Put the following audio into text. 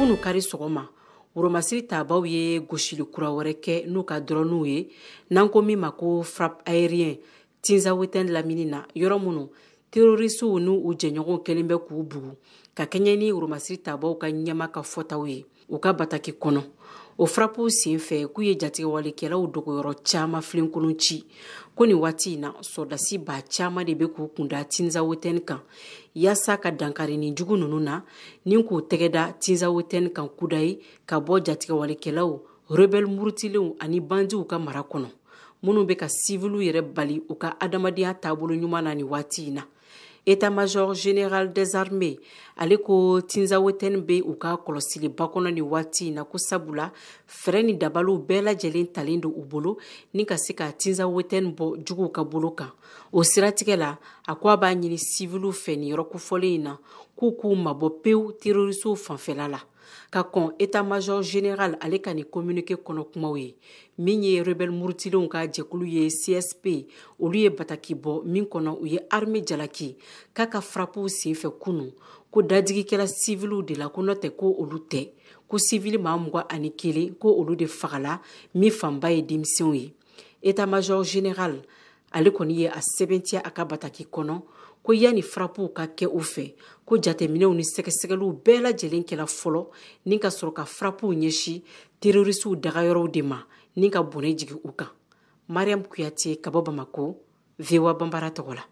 Kunu kari sɔgɔma, woromasiri tabaw ye gosili kura wɛrɛ kɛ n'u ka dɔrɔnw ye, n'an ko min ma ko frappe aérien, Tinzawetɛn lamini na, yɔrɔ minnu terroristew n'u jɛɲɔgɔnw kɛlen bɛ k'u bugu ka kɛɲɛ ni woromasiri tabaw ka ɲɛma ka fɔtaw ye u ka bataki kɔnɔ. O frappew senfɛ, k'u ye jatigɛwalekɛlaw dogoyɔrɔ caman filenkolon ci. Ko nin waati in na, sɔrɔdasi ba caman de bɛ k'u kunda Tinzawetɛn kan yaasa ka dankari nin jugu ninnu na ni k'u tɛgɛ da Tinzawetɛn kan kudayi ka bɔ jatigɛwalekɛlaw, rebelle murutilenw ani bandiw ka mara kɔnɔ, minnu bɛ ka siviliw yɛrɛ bali u ka adamadenya taabolo ɲuman na nin waati in na. État-major général des armées, ale ko Tinzawetɛn bɛ u ka kɔlɔsiliba kɔnɔ nin waati in na, ko sabula fɛɛrɛ ni dabaliw bɛɛ lajɛlen talen don u bolo ni ka se ka Tinzawetɛn bɔ juguw ka bolo kan. O siratigɛ la, a ko a b'a ɲini siviliw fɛ nin yɔrɔ kofɔlen in na k'u mabɔ pewu terroristew fanfɛla la. Ka kɔn état-major général ale ka nin communiqué kɔnɔ kumaw ye, min ye rebelle murutilenw ka jɛkulu ye, CSP, olu ye bataki bɔ min kɔnɔ u ye armée jalaki k'a ka frappew senfɛ kunu, ko dadigikɛla siviliw de la, ko n'o tɛ ko olu tɛ, ko sivili maa 21, ko olu de fagala, min fanba ye denmisɛnw ye. État-major général ale kɔni ye a sɛbɛntiya a ka bataki kɔnɔ ko yanni frappew ka kɛ u fɛ, ko jateminɛw ni sɛgɛsɛgɛliw bɛɛ lajɛlen kɛla fɔlɔ ni ka sɔrɔ ka frappew ɲɛsin terroristew dagayɔrɔw de ma ni ka bɔnɛ jigin u kan. Mariam Kuyate ka bɔ Bamako, VOA Banbara tɔgɔ la.